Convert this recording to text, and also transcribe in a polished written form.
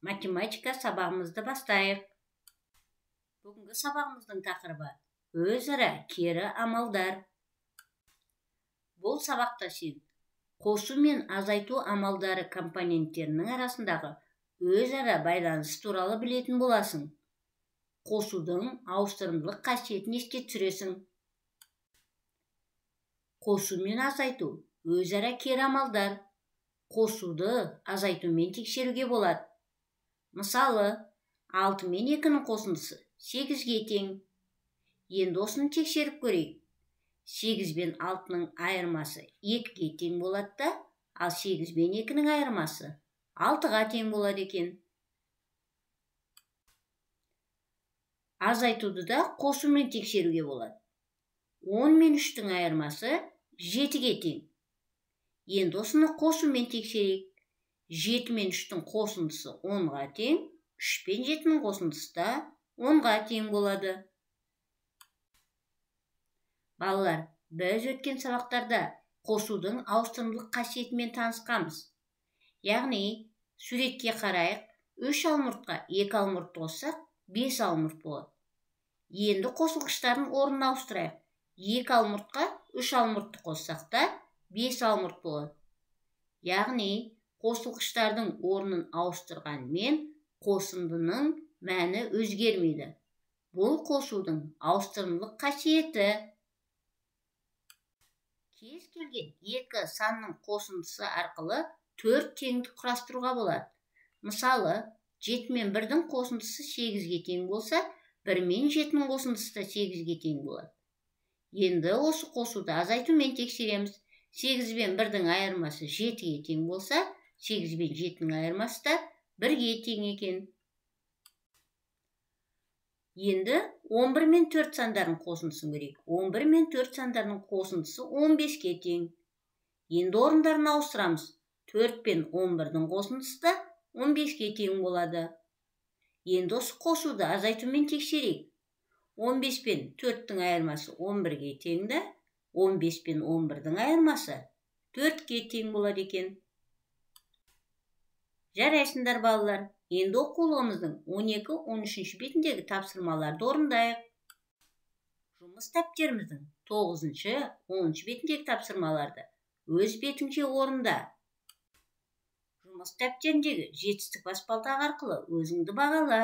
Математика сабағымызды бастайық. Бүгінгі сабағымыздың тақырыбы өзара кері амалдар. Бұл сабақта сен қосу мен азайту амалдары компоненттерінің арасындағы өзара байланыс туралы білетін боласың. Қосудың ауыстырымдылық қасиетін еске түсіресің. Қосу мен азайту өзара кері амалдар. Қосуды азайтумен тексеруге болады. Мысалы, 6 мен 2-нің қосындысы 8-ге тең. Енді осыны тексеріп көрейік. 8 бен 6-ның айырмасы 2-ге тең болады да, ал 8 бен 2-нің айырмасы 6-ға тең болады екен. Азайтуды да қосумен тексеруге болады. 10 мен 3-тің айырмасы 7-ге тең. Енді осыны қосумен тексерейік. 7 мен 3-тің қосындысы 10-ға тең, 3 пен 7-нің қосындысы да 10-ға тең болады. Балалар, біз өткен сабақтарда қосудың ауыстырымдылық қасиетімен танысқанбыз. Яғни, суретке қарайық, 3 алмұртқа 2 алмұрт қоссақ, 5 алмұрт болады. Енді қосылғыштардың орнын ауыстырайық. 2 алмұртқа 3 алмұртты қоссақ та 5 алмұрт болады. Яғни, қосылғыштардың орнын ауыстырғанмен қосындының мәні өзгермейді. Бұл қосудың ауыстырымдылық қасиеті. Кез келген екі санның қосындысы арқылы 4 теңдік құрастыруға болады. Мысалы, 7 мен 1-дің қосындысы 8-ге тең болса, 1 мен 7-нің қосындысы да 8-ге тең болады. Енді осы қосуды азайтумен тексереміз. 8 бен 1-дің айырмасы 7-ге тең болса, 8 бен 7-нің айырмасы да 1-ге тең екен. Енді 11 мен 4 сандарының қосындысын көрейік. 11 мен 4 сандарының қосындысы 15-ге тең. Енді орындарын ауыстырамыз. 4 пен 11-дің қосындысы да 15-ге тең болады. Енді осы қосуды азайтумен тексерейік. 15 пен 4-тің айырмасы 11-ге тең да, 15 пен 11-дің айырмасы 4-ге тең болады екен. Жарайсыңдар, балалар. Енді оқулығымыздың 12-13 бетіндегі тапсырмаларды орындайық. Жұмыс дәптеріміздің 9-10 бетіндегі тапсырмаларды өз бетіңше орында. Жұмыс дәптеріндегі жетістік баспалдағы арқылы өзіңді бағала.